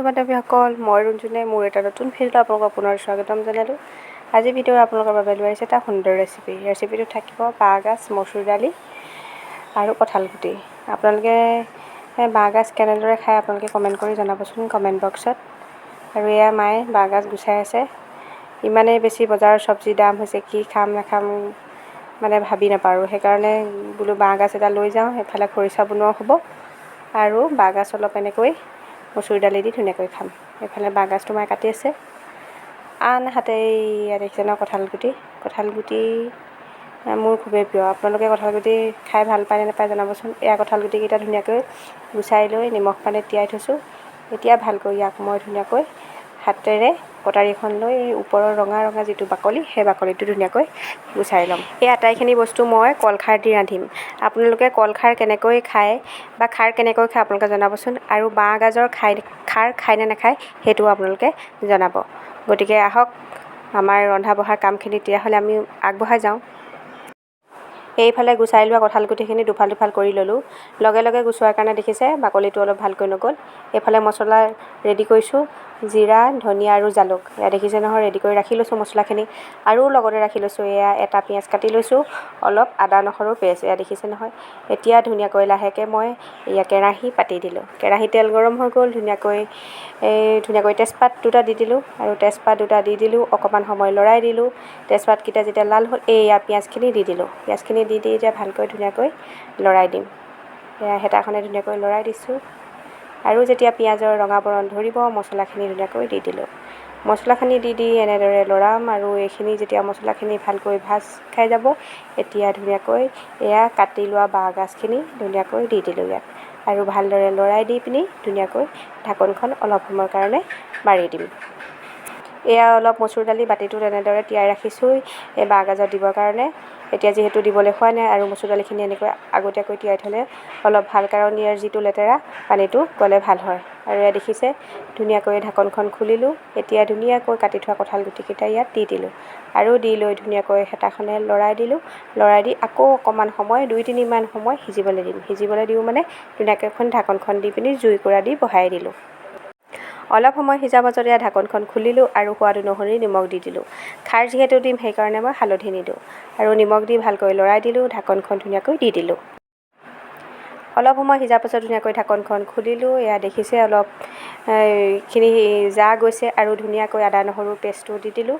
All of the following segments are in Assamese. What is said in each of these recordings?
বান্ধৱীসকল, মই ৰুণজুনে মোৰ এটা নতুন ভিডিঅ'ত আপোনালোকক পুনৰ স্বাগতম জনালোঁ। আজি ভিডিঅ' আপোনালোকৰ বাবে লৈ আহিছে এটা সুন্দৰ ৰেচিপি। ৰেচিপিটো থাকিব বাঁহগাজ, মচুৰ দালি আৰু কঁঠালগুটি। আপোনালোকে বাঁহগাজ কেনেদৰে খায়, আপোনালোকে কমেণ্ট কৰি জনাবচোন কমেণ্ট বক্সত। আৰু এয়া মায়ে বাঁহগাজ গুচাই আছে। ইমানেই বেছি বজাৰৰ চব্জিৰ দাম হৈছে, কি খাম নাখাম মানে ভাবি নাপাওঁ। সেইকাৰণে বোলো বাঁহগাজ এটা লৈ যাওঁ, সেইফালে খৰিচা বনোৱাও হ'ব আৰু বাঁহগাজ অলপ এনেকৈ মচুৰ দালি দি ধুনীয়াকৈ খাম। এইফালে বাঁহগাজটো মায়ে কাটি আছে। আনহাতে এইয়া দেখিছে ন কঁঠালগুটি। কঁঠালগুটি মোৰ খুবেই প্ৰিয়। আপোনালোকে কঁঠালগুটি খাই ভাল পায় নে নাপায় জনাবচোন। এয়া কঁঠালগুটিকেইটা ধুনীয়াকৈ গুচাই লৈ নিমখ পানীত তিয়াই থৈছোঁ। এতিয়া ভালকৈ ইয়াক মই ধুনীয়াকৈ হাতেৰে কটাৰীখন লৈ এই ওপৰৰ ৰঙা ৰঙা যিটো বাকলি, সেই বাকলিটো ধুনীয়াকৈ গুচাই ল'ম। এই আটাইখিনি বস্তু মই কলখাৰ দি ৰান্ধিম। আপোনালোকে কলখাৰ কেনেকৈ খায় বা খাৰ কেনেকৈ খায়, আপোনালোকে জনাবচোন। আৰু বাঁহগাজৰ খাৰ খায় নে নাখায়, সেইটোও আপোনালোকে জনাব। গতিকে আহক, আমাৰ ৰন্ধা বঢ়াৰ কামখিনি তেতিয়াহ'লে আমি আগবঢ়াই যাওঁ। এইফালে গুচাই লোৱা কঁঠালগুটিখিনি দুফাল দুফাল কৰি ল'লোঁ। লগে লগে গুচোৱাৰ কাৰণে দেখিছে বাকলিটো অলপ ভালকৈ নগ'ল। এইফালে মছলা ৰেডি কৰিছোঁ, জিৰা, ধনিয়া আৰু জালুক। এয়া দেখিছে নহয়, ৰেডি কৰি ৰাখি লৈছোঁ মছলাখিনি। আৰু লগতে ৰাখি লৈছোঁ এয়া এটা পিঁয়াজ কাটি লৈছোঁ, অলপ আদা নহৰু পেষ্ট। এয়া দেখিছে নহয়। এতিয়া ধুনীয়াকৈ লাহেকৈ মই এয়া কেৰাহী পাতি দিলোঁ। কেৰাহী তেল গৰম হৈ গ'ল। ধুনীয়াকৈ তেজপাত দুটা দি দিলোঁ আৰু তেজপাত দুটা দি দিলোঁ, অকণমান সময় লৰাই দিলোঁ। তেজপাতকেইটা যেতিয়া লাল হ'ল, এয়া পিঁয়াজখিনি দি দিলোঁ। পিঁয়াজখিনি দি দি এতিয়া ভালকৈ ধুনীয়াকৈ লৰাই দিম। এয়া হেতাখনে ধুনীয়াকৈ লৰাই দিছোঁ। আৰু যেতিয়া পিঁয়াজৰ ৰঙা বৰণ ধৰিব, মছলাখিনি ধুনীয়াকৈ দি দিলোঁ। মছলাখিনি দি দি এনেদৰে লৰাম। আৰু এইখিনি যেতিয়া মছলাখিনি ভালকৈ ভাজ খাই যাব, এতিয়া ধুনীয়াকৈ এয়া কাটি লোৱা বাঁহগাজখিনি ধুনীয়াকৈ দি দিলোঁ ইয়াত। আৰু ভালদৰে লৰাই দি পিনি ধুনীয়াকৈ ঢাকোনখন অলপ সময়ৰ কাৰণে মাৰি দিম। এয়া অলপ মচুৰ দালি বাতিটোত এনেদৰে তিয়াই ৰাখিছোঁ এই বাঁহগাজত দিবৰ কাৰণে। এতিয়া যিহেতু দিবলৈ হোৱা নাই আৰু মচুৰ দালিখিনি এনেকৈ আগতীয়াকৈ তিয়াই থ'লে অলপ ভাল, কাৰণ ইয়াৰ যিটো লেতেৰা পানীটো গ'লে ভাল হয়। আৰু এয়া দেখিছে, ধুনীয়াকৈ ঢাকনখন খুলিলোঁ। এতিয়া ধুনীয়াকৈ কাটি থোৱা কঁঠাল গুটিকেইটা ইয়াত দি দিলোঁ আৰু দি লৈ ধুনীয়াকৈ হেতাখনে লৰাই দিলোঁ। লৰাই দি আকৌ অকণমান সময়, 2-3মান সময় সিজিবলৈ দিম। সিজিবলৈ দিওঁ মানে ধুনীয়াকৈ এখন ঢাকনখন দি পিনি জুইকুৰা দি বহাই দিলোঁ। অলপ সময় সিজাৰ পাছত এয়া ঢাকনখন খুলিলোঁ আৰু সোৱাদ অনুসৰি নিমখ দি দিলোঁ। খাৰ যিহেতু দিম, সেইকাৰণে মই হালধি নিদিওঁ। আৰু নিমখ দি ভালকৈ লৰাই দিলোঁ, ঢাকনখন ধুনীয়াকৈ দি দিলোঁ। অলপ সময় সিজাৰ পাছত ধুনীয়াকৈ ঢাকনখন খুলিলোঁ। এয়া দেখিছে, অলপ এইখিনি জা গৈছে আৰু ধুনীয়াকৈ আদা নহৰু পেষ্টটো দি দিলোঁ।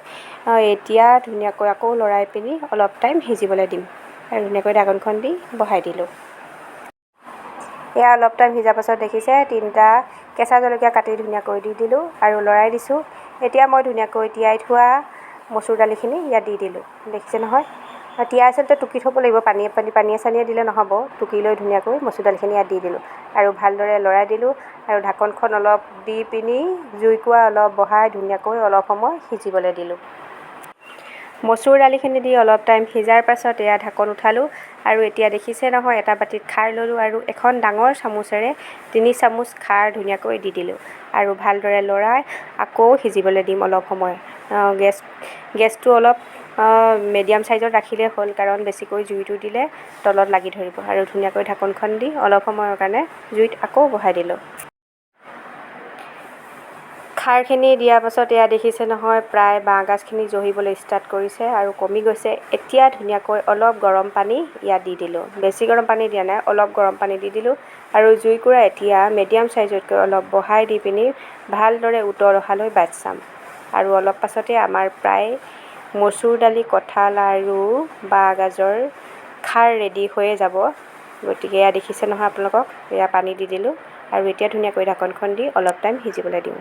এতিয়া ধুনীয়াকৈ আকৌ লৰাই পিনি অলপ টাইম সিজিবলৈ দিম আৰু ধুনীয়াকৈ ঢাকনখন দি বহাই দিলোঁ। এয়া অলপ টাইম সিজাৰ পাছত দেখিছে, তিনিটা কেঁচা জলকীয়া কাটি ধুনীয়াকৈ দি দিলোঁ আৰু লৰাই দিছোঁ। এতিয়া মই ধুনীয়াকৈ তিয়াই থোৱা মচুৰ দালিখিনি ইয়াত দি দিলোঁ। দেখিছে নহয়, তিয়াই আচলতে টুকি থ'ব লাগিব। পানীয়ে চানীয়ে দিলে নহ'ব। টুকি লৈ ধুনীয়াকৈ মচুৰ দালিখিনি ইয়াত দি দিলোঁ আৰু ভালদৰে লৰাই দিলোঁ। আৰু ঢাকনখন অলপ দি পিনি জুইকুৰা অলপ বঢ়াই ধুনীয়াকৈ অলপ সময় সিজিবলৈ দিলোঁ। মচুৰ দালিখিনি দি অলপ টাইম সিজাৰ পাছত এয়া ঢাকন উঠালোঁ। আৰু এতিয়া দেখিছে নহয়, এটা বাতিত খাৰ ল'লোঁ আৰু এখন ডাঙৰ চামুচেৰে 3 চামুচ খাৰ ধুনীয়াকৈ দি দিলোঁ। আৰু ভালদৰে লৰাই আকৌ সিজিবলৈ দিম অলপ সময়। গেছটো অলপ মিডিয়াম চাইজত ৰাখিলেই হ'ল, কাৰণ বেছিকৈ জুইটো দিলে তলত লাগি ধৰিব। আৰু ধুনীয়াকৈ ঢাকনখন দি অলপ সময়ৰ কাৰণে জুইত আকৌ বহাই দিলোঁ। খাৰখিনি দিয়াৰ পাছত এয়া দেখিছে নহয়, প্ৰায় বাঁহগাজখিনি জহিবলৈ ষ্টাৰ্ট কৰিছে আৰু কমি গৈছে। এতিয়া ধুনীয়াকৈ অলপ গৰম পানী ইয়াত দি দিলোঁ। বেছি গৰম পানী দিয়া নাই, অলপ গৰম পানী দি দিলোঁ। আৰু জুইকুৰা এতিয়া মিডিয়াম চাইজতকৈ অলপ বঢ়াই দি পিনি ভালদৰে উতল অহালৈ বাট চাম। আৰু অলপ পাছতে আমাৰ প্ৰায় মচুৰ দালি, কঁঠাল আৰু বাঁহগাজৰ খাৰ ৰেডি হৈয়ে যাব। গতিকে এয়া দেখিছে নহয় আপোনালোকক, এয়া পানী দি দিলোঁ। আৰু এতিয়া ধুনীয়াকৈ ঢাকনখন দি অলপ টাইম সিজিবলৈ দিওঁ।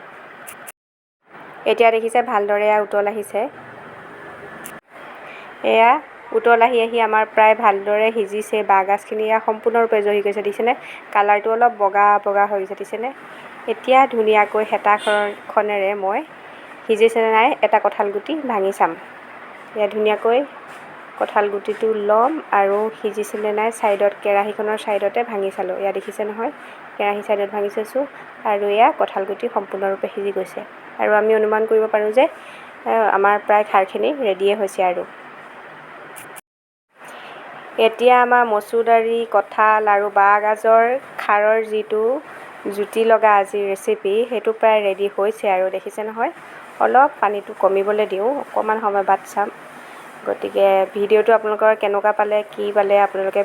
এতিয়া দেখিছে, ভালদৰে এয়া উতল আহিছে। এয়া উতল আহি আহি আমাৰ প্ৰায় ভালদৰে সিজিছে। বাঁহগাজখিনি এয়া সম্পূৰ্ণৰূপে জহি গৈছে। দেখিছেনে, কালাৰটো অলপ বগা বগা হৈ গৈছে, দেখিছেনে? এতিয়া ধুনীয়াকৈ হেতাখনেৰে মই সিজিছেনে নাই এটা কঁঠাল গুটি ভাঙি চাম। এয়া ধুনীয়াকৈ কঁঠাল গুটিটো ল'ম আৰু সিজিছেনে নাই ছাইডত, কেৰাহীখনৰ ছাইডতে ভাঙি চালোঁ। এয়া দেখিছে নহয়, কেৰাহী ছাইডত ভাঙি চাইছোঁ। আৰু এয়া কঁঠাল গুটি সম্পূৰ্ণৰূপে সিজি গৈছে। আৰু আমি অনুমান কৰিব পাৰোঁ যে আমাৰ প্ৰায় খাৰখিনি ৰেডিয়ে হৈছে। আৰু এতিয়া আমাৰ মচুৰ দালি, কঁঠাল আৰু বাঁহগাজৰ খাৰৰ যিটো জুতি লগা আজিৰ ৰেচিপি, সেইটো প্ৰায় ৰেডি হৈছে আৰু দেখিছে নহয়। অলপ পানীটো কমিবলৈ দিওঁ, অকণমান সময় বাট চাম। গতিকে ভিডিঅ'টো আপোনালোকৰ কেনেকুৱা পালে, কি পালে, আপোনালোকে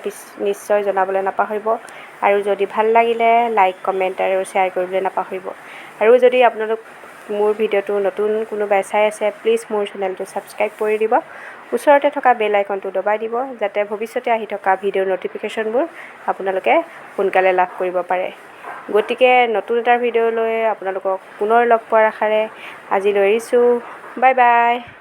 নিশ্চয় জনাবলৈ নাপাহৰিব। আৰু যদি ভাল লাগিলে লাইক, কমেণ্ট আৰু শ্বেয়াৰ কৰিবলৈ নাপাহৰিব। আৰু যদি আপোনালোক মোৰ ভিডিঅ'টো নতুন কোনোবাই চাই আছে, প্লিজ মোৰ চেনেলটো ছাবস্ক্ৰাইব কৰি দিব, ওচৰতে থকা বেল আইকনটো দবাই দিব, যাতে ভৱিষ্যতে আহি থকা ভিডিঅ'ৰ ন'টিফিকেশ্যনবোৰ আপোনালোকে সোনকালে লাভ কৰিব পাৰে। গতিকে নতুন এটা ভিডিঅ' লৈ আপোনালোকক পুনৰ লগ পোৱাৰ আশাৰে আজিলৈ এৰিছোঁ। Bye bye.